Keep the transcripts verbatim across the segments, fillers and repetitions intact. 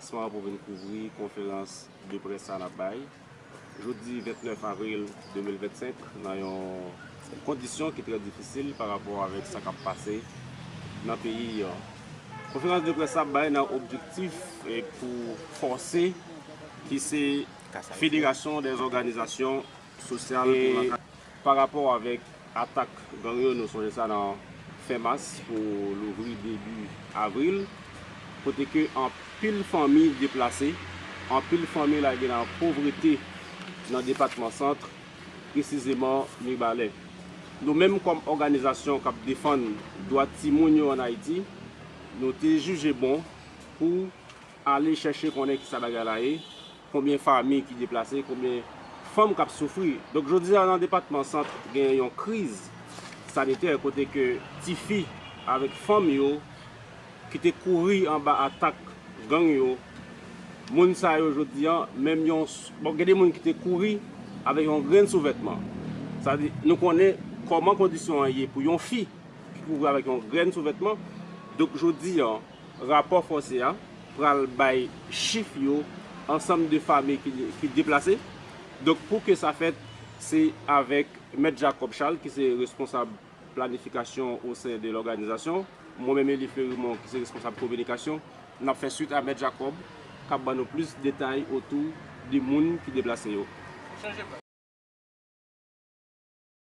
Lansman an pou vin kouvri konferans de près sa n ap bay jodi vennèf avril de mil vennsenk nan yon kondisyon ki trè difisil pa rapò avèk sa k ap pase nan peyi an. Konferans de près sa ap bay nan objektif eh, pou Force, ki se Federasyon dè Òganizasyon Sosyal pou Lankadreman. Pa rapò avèk atak gang yo, nou sonje sa nan fen mas pou louvri debi avril, kote ke anpil fanmi deplase, anpil fanmi lage nan povrete nan depatman Sant, presizeman Mibalè. Nou menm kòm òganizasyon k ap defann dwa timoun yo ann Ayiti, nou te jije bon pou ale chèche konnen kisa bagay la ye, konbyen fanmi ki deplase, konbyen fanm k ap soufri. Donk jodi a nan depatman Sant gen yon kriz sanitè kote ke tifi avèk fanm yo ki te kouri anba atak gang yo, moun sa yo jodi a, menm yon, bon, gen de moun ki te kouri avèk yon grenn souvètman. Sa di, nou konnen kòman kondisyon an ye pou yon fi ki kouri avèk yon grenn souvètman. Donk jodi a, rapò Force a pral bay chif yo, ansanm de fanmi ki, ki deplase. Donk pou ke sa fèt, se avèk Mèt Jacob Charles ki se responsab planifikasyon o sen de lòganizasyon, mwen menm Eli Fleurimond ki se responsab kominikasyon, n ap fè swit a Mèt Jacob k ap ban nou plis detay otou de moun ki deplase yo.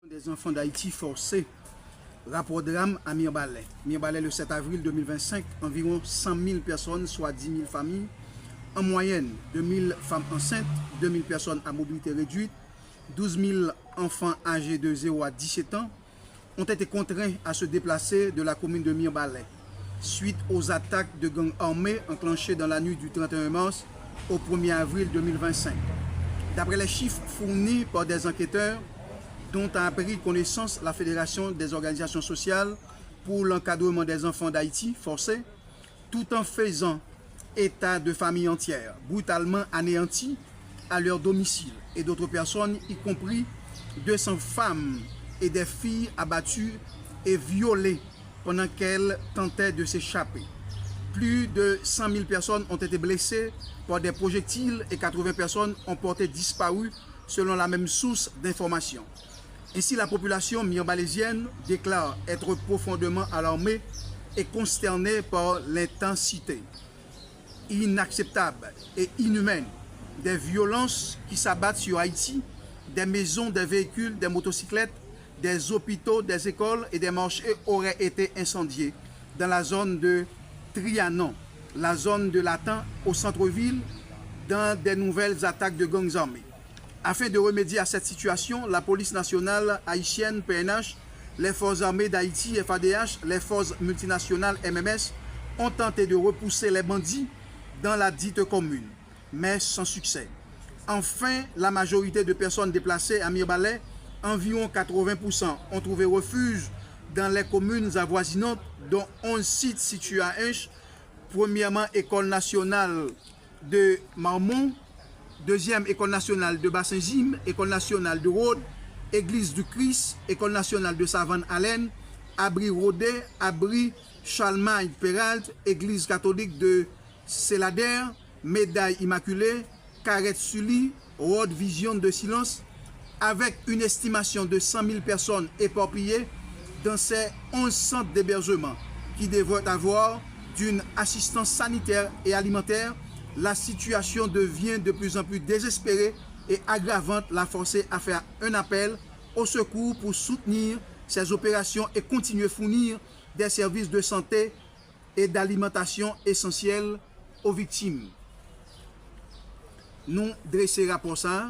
Des enfants d'Haïti forcés. Rapport drame à Mirbalais. Mirbalais, le sept avril deux mille vingt-cinq, environ cent mille personnes, soit dix mille familles, en moyenne, deux mille femmes enceintes, deux mille personnes à mobilité réduite, douze mille enfants âgés de zéro à dix-sept ans ont été contraints à se déplacer de la commune de Mirbalais suite aux attaques de gangs armés enclenchées dans la nuit du trente et un mars au premier avril deux mille vingt-cinq. D'après les chiffres fournis par des enquêteurs dont a pris connaissance la Fédération des organisations sociales pour l'encadrement des enfants d'Haïti, Force, tout en faisant état de familles entières brutalement anéanties à leur domicile et d'autres personnes, y compris deux cents femmes et des filles abattues et violées pendant qu'elles tentaient de s'échapper. Plus de cent mille personnes ont été blessées par des projectiles et quatre-vingts personnes ont porté disparu, selon la même source d'information. Ainsi, la population mirbalésienne déclare être profondément alarmée et consternée par l'intensité inacceptable et inhumaine des violences qui s'abattent sur Haïti, des maisons, des véhicules, des motocyclettes, des hôpitaux, des écoles et des marchés auraient été incendiés dans la zone de Trianon, la zone de Latan au centre-ville, dans des nouvelles attaques de gangs armés. Afin de remédier à cette situation, la police nationale haïtienne, P N H, les forces armées d'Haïti, F A D H, les forces multinationales, M M S, ont tenté de repousser les bandits dans la dite commune, mais sans succès. Enfin, la majorité de personnes déplacées à Mirbalais, environ quatre-vingts pour cent, ont trouvé refuge dans les communes avoisinantes, dont onze sites situés à Hinche, premièrement école nationale de Marmont, deuxième école nationale de Bassin Zim, école nationale de Rhodes, église du Christ, école nationale de Savane Allen, abri Rodet, abri Charlemagne Péralte, église catholique de Céladaire, médaille Immaculée, Carrette Sully, Rhodes Vision de Silence, avec une estimation de cent mille personnes éparpillées dans ces onze centres d'hébergement qui devraient avoir d'une assistance sanitaire et alimentaire, la situation devient de plus en plus désespérée et aggravante, la forcée à faire un appel au secours pour soutenir ces opérations et continuer fournir des services de santé et d'alimentation essentiels aux victimes. Nou drese rapò sa a